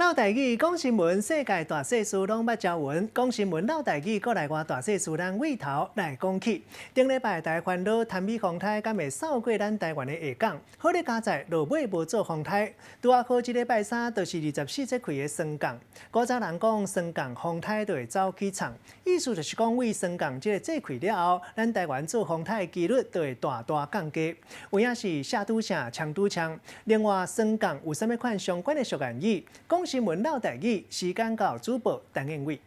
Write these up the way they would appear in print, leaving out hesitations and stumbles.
嘮台語講新聞，世界大細事攏捌朝聞。講新聞嘮台語，閣來換大細事咱對頭來講起。頂禮拜台灣島潭尾風颱敢會掃過咱台灣的下港？好咧，佳哉落尾無做風颱。拄仔好這禮拜三就是24節氣的霜降。古早人講霜降風颱就會走去藏，意思就是講為霜降這個節氣了後，咱台灣做風颱的幾率就會大大降低。有影是寫拄寫，槍拄槍。另外，霜降有啥物款相關的俗諺語？講新聞嘮台語，時間到主播陳燕偉。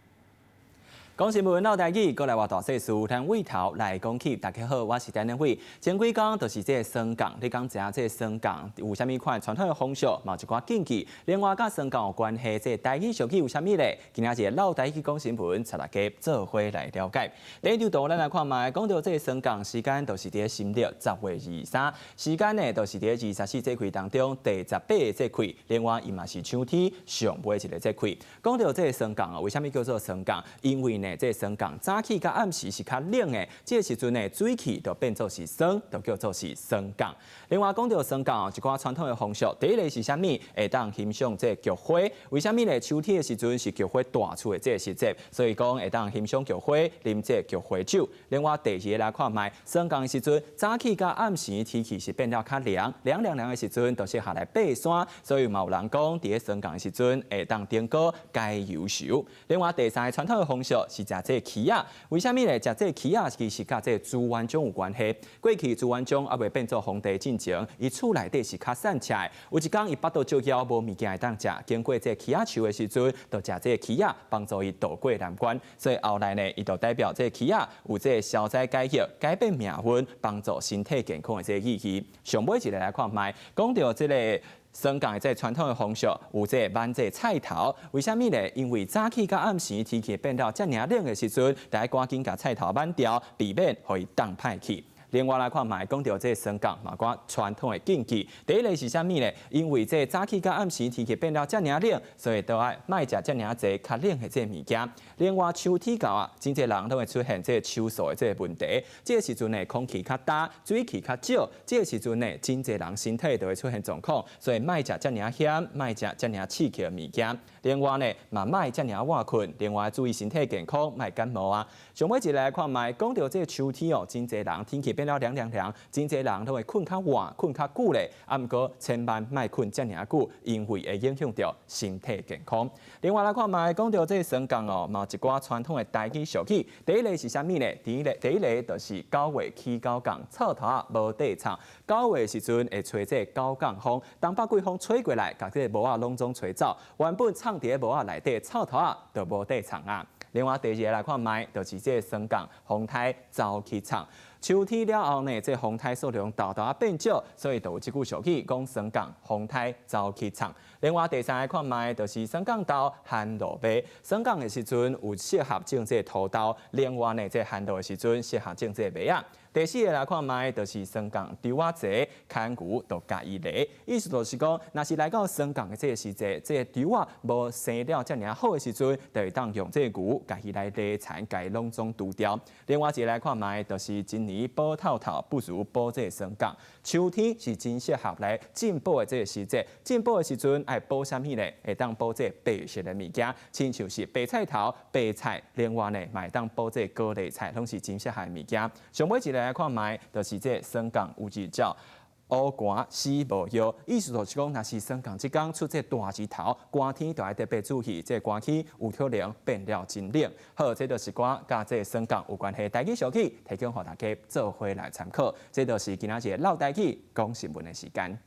講新聞嘮台語，閣來換大細事，咱對頭來講起。大家好，我是陳燕偉。前幾工就是這個霜降，你敢知影這個霜降有啥物款傳統的風俗，嘛有一寡禁忌。另外，佮霜降有關係，這個台語俗語有啥物咧？今仔日嘮台語講新聞，帶大家做伙來了解。第一張圖，咱來看覓，講著這個霜降時間，就是佇新曆10月23，時間呢，就是佇24節氣當中第18個節氣。另外，伊嘛是秋天上尾一個節氣。講著這個霜降啊，為啥物叫做霜降？因為呢，這個霜降早起佮暗時是較冷的，這個時陣呢，水氣就變做是霜，就叫做是霜降。另外講著霜降，一寡傳統的風俗，第一個是啥物？會當欣賞這個菊花。為啥物呢？秋天的時陣是菊花大出的這個時節，所以講會當欣賞菊花，啉這個菊花酒。另外第二個來看覓，霜降的時陣，早起佮暗時天氣是變了較涼，涼涼涼的時陣，就適合來爬山，所以嘛有人講，佇咧霜降的時陣會當登高解憂愁。另外第三個傳統的風俗是食這個柿仔，為啥物呢？食這個柿仔其實佮這個朱元璋有關係。過去朱元璋猶未變做皇帝進前，伊厝內底是較散赤的。有一工伊腹肚足枵，無物件會當食，經過這個柿仔樹的時陣，就食這個柿仔，幫助伊渡過難關。所以後來呢，伊就代表這個柿仔有這個消災解厄、改變命運、幫助身體健康的這個意義。上尾一個來看覓，講著這個霜降的這個傳統的風俗，有這個挽這個菜頭，為啥物呢？因為早起佮暗時天氣變到遮爾冷的時陣，著愛趕緊共菜頭挽掉，避免予伊凍歹去。另外來看覓，講著這個霜降嘛，寡傳統的禁忌。第一個是啥物呢？因為這個早起佮暗時天氣變了遮爾冷，所以都愛莫食遮爾濟較冷的這個物件。另外秋天到啊，真濟人攏會出現這個秋燥的這個問題。這個時陣呢，空氣較焦，水氣較少，這個時陣呢，真濟人身體就會出現狀況，所以莫食遮爾鹹，莫食遮爾刺激的物件。另外呢，嘛莫遮爾晚睏。另外注意身體健康，莫感冒啊。上尾一個來看覓，講著這個秋天哦，真濟人天氣變了涼涼涼，真濟人都會睏較晚，睏較久咧。啊，毋過千萬莫睏遮爾久，因為會影響著身體健康。另外來看覓，講著這個霜降哦，嘛有一寡傳統的台語俗語。第一個是啥物呢？第一個就是9月起九降，臭頭仔無塊藏。9月時陣會吹這個九降風，東北季風吹過來，共這個帽仔攏總吹走。原本藏佇咧帽仔內底臭頭仔就無塊藏啊。另外第二個來看覓，就是這個霜降風颱走去藏。秋天了後呢，這個風颱數量沓沓仔變少，所以就有這句俗語講霜降風颱走去藏。另外第三個看覓，就是霜降豆寒露麥。霜降的時陣有適合種這個土豆，另外呢，這個寒露的時陣適合種這個麥仔。第四個來看覓，就是霜降稻仔齊，牽牛就共伊犁。意思就是講，若是來到霜降的這個時節，這個稻仔無生了遮爾好的時陣，就會當用這個牛共伊來犁田，共伊攏總除掉。另外一個來看覓，就是今年補透透不如補這個霜降。秋天是真適合來進補的這個時節，進補的時陣愛補啥物呢？會當補這個白色的物件，親像是白菜頭、白菜，另外呢，嘛會當補這個高麗菜，攏是真適合的物件。上尾一個來看覓，就是這個霜降有日照，烏寒死無藥，意思就是講，若是霜降這工出這大日頭，寒天就愛特別注意，這個寒氣有可能變了真冷。好，這就是寡佮這個霜降有關係台語俗語，提供予大家做伙來參考。這就是今仔日嘮台語講新聞的時間。